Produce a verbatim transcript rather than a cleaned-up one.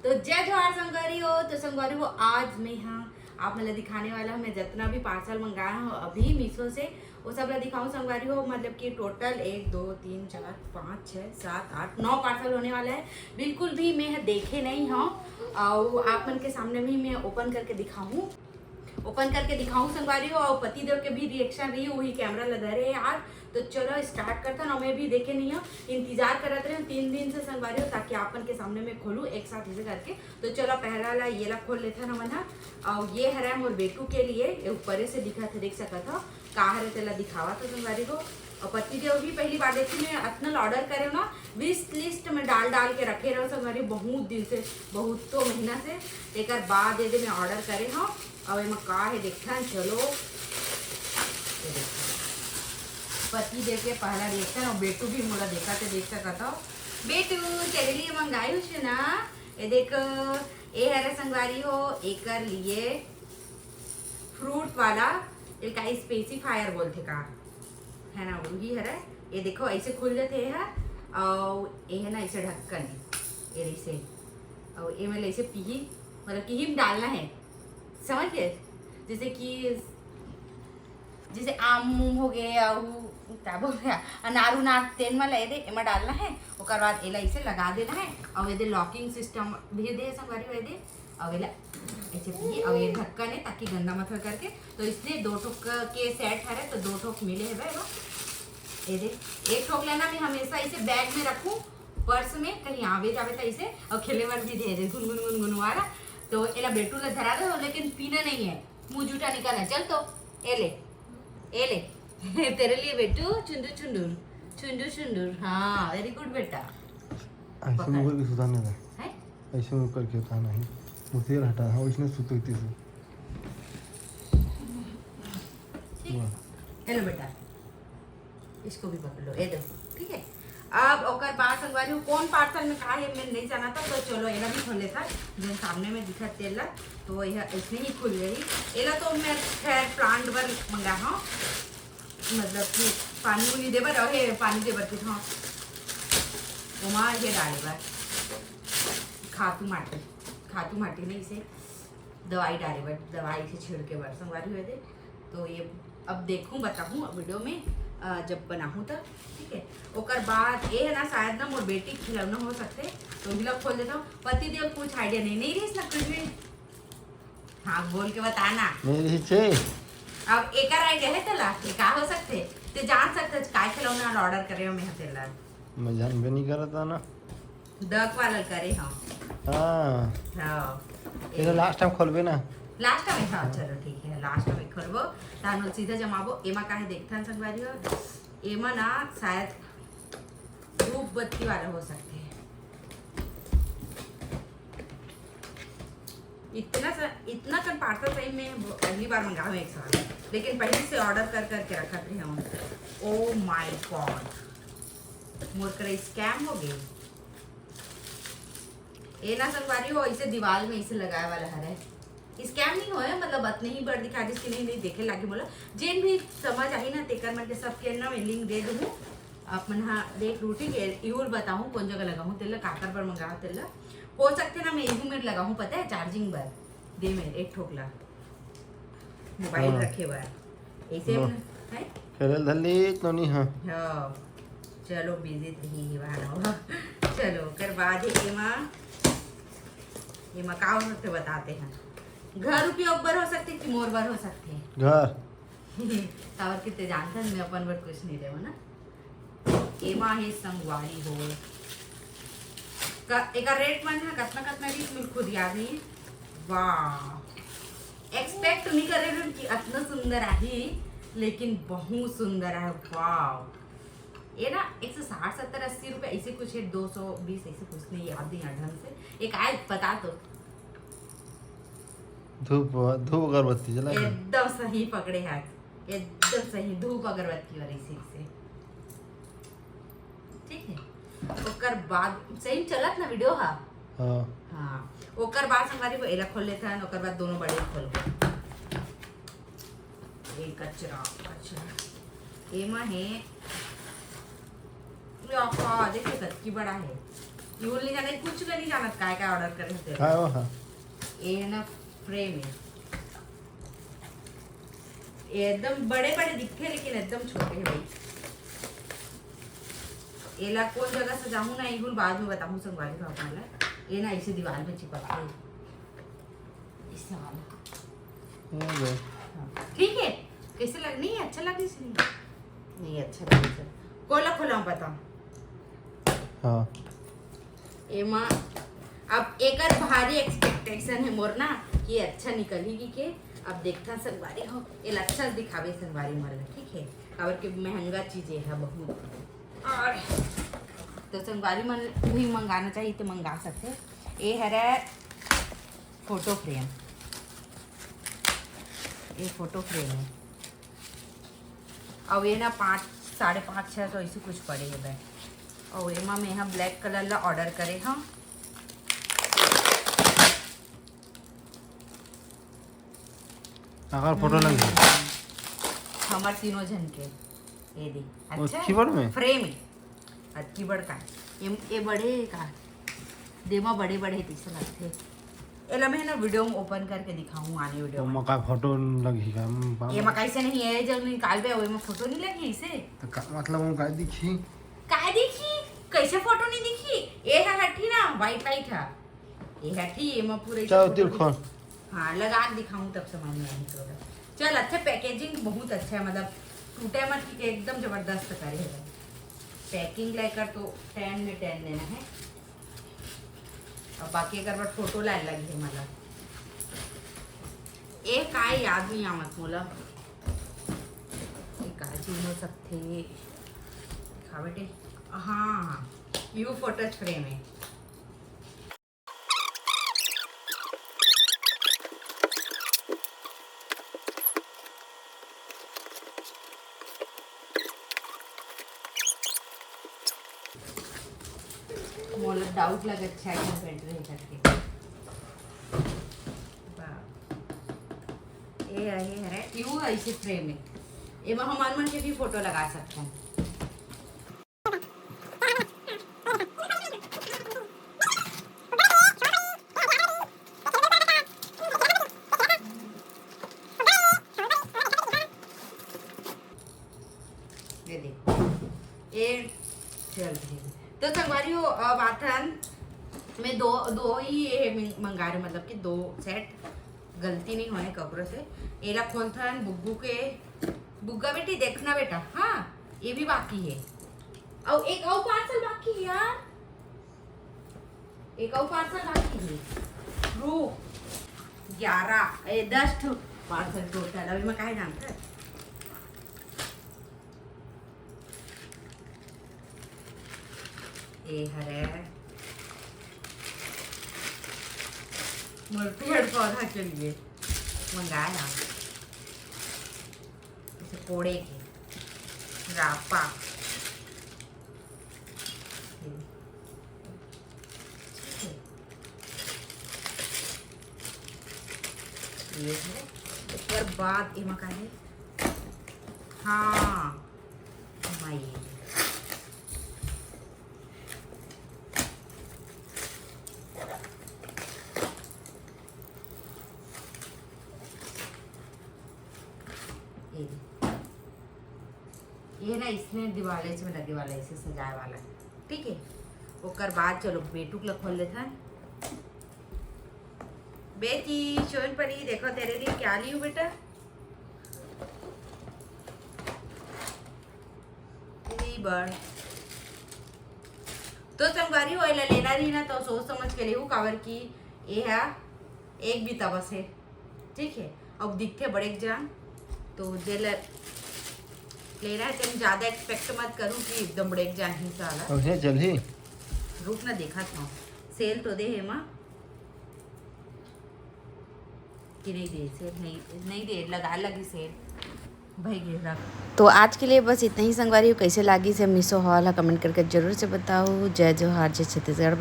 तो जय जोहार संगवारी हो। तो संगवारी हो, आज मैं, हाँ, आप मन ला दिखाने वाला हूँ मैं जितना भी पार्सल मंगाया हूँ अभी मीशो से, वो सब ला दिखाऊँ संगवारी हो। मतलब कि टोटल एक, दो, तीन, चार, पाँच, छः, सात, आठ, नौ पार्सल होने वाला है। बिल्कुल भी मैं देखे नहीं हूँ और आप मन के सामने भी मैं ओपन करके दिखाऊँ, ओपन करके दिखाऊँ संगवारी हो। और पति देव के भी रिएक्शन रही, वही कैमरा ला धरे हे यार। तो चलो स्टार्ट करता ना, मैं भी देखे नहीं हूँ, इंतजार करत रहे हूँ तीन दिन से संगवारी हो, ताकि आप मन के सामने मैं खोलूँ एक साथ ऐसे करके। तो चलो पहला ला ये ला खोल लेथन हमन ह। और ये हरे मोर बेटू के लिए, ये ऊपरे से दिखत हे, देख सकत हो का हरे, तेला दिखावत हो संगवारी हो। और पति देव भी पहली बार देखी, मैं अतना ऑर्डर करे ना, विश लिस्ट में डाल डाल के रखे रहो संगवारी, बहुत दिन से, बहुत तो महीना से। एकर बाद ये दे मैं ऑर्डर करे हूँ। अब एमा का हे देखथन, चलो। ये देखो, पति देव के पहला रिएक्शन। और बेटू भी मोला देखत हे, देख सकत हो। बेटू, तेरे लिए मंगाई हूँ ना, ये देखो, ये हरे संगवारी हो, एकर लिए फ्रूट वाला, एका स्पेसिफायर बोलथे का, है ना, वही हरे। ये देखो, ऐसे खुल जाते हैं, और ये है ना, ऐसे ढक्कन है, ये ऐसे, और ये में ऐसे पीही, मतलब पीही में डालना है, समझ गए? जैसे कि, जैसे आम उम हो गए, और क्या बोल रहे हैं, अनार उनार, तेन में ले दे, एमा डालना है, ओकर बाद एला ऐसे लगा देना है, और ये दे लॉकिंग सिस्टम भी दे संगवारी हो, ये दे, और एला ऐसे पीही, और ये ढक्कन है ताकि गंदा मत हो करके। तो इसलिए दो ठोक के सेट हरे, तो दो ठोक मिले हवे एमा। ये दे, एक ठोक लेना, मैं हमेशा इसे बैग में रखूँ, पर्स में, कहीं आवे जावे तो इसे, और खेले बर भी दे दे, गुनगुन गुनगुन वाला। तो एला बेटू ला धरा दो, लेकिन पीना नहीं है, मुंह जूठा निकालना। चल तो, ए ले, ए ले। तेरे लिए बेटू, चुंदू चुंदूर, चुंदू चुंदूर। हाँ, वेरी गुड बेटा। ऐसे पकड़। मुकर के सुताना है। हैं? ऐसे मुकर के सुताना है। मुझे हटा, हाँ, इसने सुतो इतने से। ठीक। वाह। हेलो बेटा, इसको भी पकड़ लो, ये दो, ठीक है। अब ओकर बाद संगवारी हो, कौन पार्सल में का है, मैं नहीं जाना था, तो चलो, एला भी खोल लेता, जो सामने में दिखत तेला, तो यह इसने ही खुल गई। एला तो मैं खैर प्लांट बर मंगा हूँ, मतलब कि पानी उनी दे बर, हे, पानी दे बर कुछ, हाँ, ओमा ये डाले बर खातू माटी, खातू माटी नहीं, इसे दवाई डाले बर, दवाई से छिड़के बर संगवारी हुए थे। तो ये अब देखूँ, बताऊँ वीडियो में, अ, जब बनाऊँ तब, ठीक है। ओकर बाद ये है ना, शायद ना मोर बेटी के खिलौना हो सकते, तो उही ला खोल देता हूँ। पति देव कुछ आइडिया नहीं, नहीं रहीस ना कुछ भी। हाँ, बोल के बताना। नहीं रहीस हे। अब एकर आइडिया है तेला, ये का हो सकते, ते जान सकते, काय खिलौना ऑर्डर करे हो मैं तेला। मैं जानबे नहीं करता ना। डक वाला करे हम। हाँ। हाँ। ये तो लास्ट टाइम खोलबे ना। लास्ट टाइम, हाँ, चलो ठीक है, लास्ट टाइम खोलबो। तानो सीधा जमाबो। एमा काहे देखथन संगवारी हो, एमा ना शायद धूप बत्ती वाला हो सकते हैं। इतना सा, इतना कन पार्सल सही में वो पहली बार मंगाए हूँ एक साथ, लेकिन पहले से ऑर्डर कर करके रखत रहे हूँ। ओ माय गॉड, मोर करा स्कैम हो गए। ए ना संगवारी हो, इसे दीवार में इसे लगाए वाला हरे। स्कैम नहीं होए, मतलब अतने ही बड़ दिखा दिस कि नहीं, नहीं देखे लागे मोला। जेन भी समझ आही ना, तेकर मन के सबके ना मैं लिंक दे दूँ। आप मन हा देख लू, ठीक है। इहू ल बताहूँ कौन जगह लगाहूँ तेला, काकर बर मंगाहूँ तेला। हो सकते ना मैं इहू मेर लगाहूँ, पता है, चार्जिंग बर। दे मेर एक ठोक ला मोबाइल हाँ। रखे बर। ऐसे लो। में, है? खेले धली तो नहीं, हाँ। हाँ। चलो, बिजी रही ही बहाना हुआ। चलो, ओकर बाद है एमा, एमा का हो सकते बताते हैं। घर उपयोग बर हो सकते कि मोर बर हो सकते? घर। काबर कि ते जानथन, मैं अपन बर कुछ नहीं लेवं ना। एमा हे संगवारी हो। का, एकर रेट मन ह कतना कतना रहिस, मोला खुद याद नहीं। वाह, एक्सपेक्ट नहीं करे रहेन कि अतना सुंदर आही, लेकिन बहुत सुंदर है। वाह, ये ना एक सौ साठ, सत्तर, अस्सी रुपये ऐसे कुछ है, दो सौ बीस ऐसे कुछ नहीं, याद नहीं आ ढंग से। एक आए बता तो। धूप, धूप अगरबत्ती जला के। एकदम सही पकड़े है, एकदम सही, धूप अगरबत्ती वाली चीज से। ठीक है, ओकर बाद सही में चलत ना वीडियो हा। हाँ। हाँ, ओकर बाद संगवारी हो एला खोल लेथन, ओकर बाद दोनों बड़े खोलबो। ए कचरा, कचरा। एमा हे, या का, देखिए कतकी बड़ा है। यूल नहीं जाना, कुछ का नहीं जाना, काय का ऑर्डर करे होते। हाँ, वो हाँ। ये है ना, फ्रेम है, ये एकदम बड़े बड़े दिखते, लेकिन एकदम छोटे हैं भाई। एला कौन जगह सजाऊं ना, ये बाद में बताऊं संगवारी हो आप मन ला। ये ना इसे दीवार में चिपक गई, इसे वाला। ये दे। हाँ, ठीक है। कैसे लग, नहीं अच्छा लग, इसलिए नहीं अच्छा लग। खोला खोला बताओ। हाँ। एमा अब एकर भारी एक्सपेक्टेशन है मोर ना कि अच्छा निकलही कि के। अब देखथन संगवारी हो, एला अच्छा से दिखावे संगवारी मन ला, ठीक है। काबर के महंगा चीज ये है बहुत। और तो संगवारी मन भी मंगाना चाहिए तो मंगा सकते। ये हरे फोटो फ्रेम, ये फोटो फ्रेम है। और ये ना पाँच, साढ़े पाँच छः सौ ऐसे कुछ पड़े है बैग। और एमा मैं यहाँ ब्लैक कलर ला ऑर्डर करे हाँ। अगर फोटो लग जाए। हमार तीनों जन के। ये दे। वो अच्छा है? कीबोर्ड में? फ्रेम है। अतकी बड़का। ये, ये बड़े का। देमा बड़े बड़े तैसे लगथे। एला मैं ना वीडियो में ओपन करके दिखाऊं आने वीडियो तो में। मका फोटो लगही का? हम बाप ये मका ऐसे नहीं है, जब निकालबे ओए में फोटो नहीं लगी इसे। तो का मतलब हम का दिखी? काय दिखी? कैसे फोटो नहीं दिखी? ये है हठी ना, वाइट वाइट है। ये हठी, ये में पूरे चल, फोटो दिल खोल। हाँ, लगा के दिखाऊं तब समझ में आही तोला। चल, अच्छा पैकेजिंग बहुत अच्छा है, मतलब टूटे मत कि एकदम जबरदस्त करे है। पैकिंग लेकर तो टेन में टेन देना है। अब बाकी अगर बट फोटो लाए लगी है मतलब। ए काय याद नहीं आवत मोला। ये काय चीज हो सकथे? खा बेटे। हाँ, हाँ। यू फोटो फ्रेम है। मोला डाउट लगे, अच्छा है, घर बैठ रहे करके। वाह। ये है, ये है, यू ऐसे फ्रेम है। एमा हमार मन के भी फोटो लगा सकते हैं। ये देखो, ये चल रही है। तो संगवारी हो, अब आथन मैं दो, दो ही ये मंग-, मंगा रहे, मतलब कि दो सेट, गलती नहीं होए ककरो से। एला खोलथन बुग्गू के। बुग्गा बेटी, देखना बेटा, हाँ, ये भी बाकी है। और एक और पार्सल बाकी है यार, एक और पार्सल बाकी है। रुक, ग्यारह, ए, दस ठो पार्सल टोटल। अभी मैं काहे जानता है? ए हरे मोर पेड़ पौधा के लिए मंगाए ना, इसे कोड़े के रापा। ये है। ओकर बाद एमा का है? हाँ, माई। ये, ये ना इसने दिवाले से लगे वाला, इसे सजाए वाला है, ठीक है। ओकर बाद चलो बेटुक ला खोल लेथन। बेटी, सोन परी, देखो तेरे लिए क्या ली हूँ बेटा। ली बड़। तो संगवारी हो, एला लेना रही ना तो सोच समझ के लेहू, काबर कि ये है एक भी तबस है, ठीक है। अब दिखते बड़े जान, तो जे ले-, लेना है तेन ज्यादा एक्सपेक्ट मत करूँ कि एकदम बड़े जान ही साला। अबे जल्दी। रुक ना, देखा था सेल तो दे है माँ कि नहीं दे, सेल नहीं, नहीं दे, लगा लगी सेल। भाई गिर रहा। तो आज के लिए बस इतना ही संगवारी हो। कैसे लागी से मीशो हॉल है, कमेंट करके जरूर से बताओ। जय जोहार, जय छत्तीसगढ़।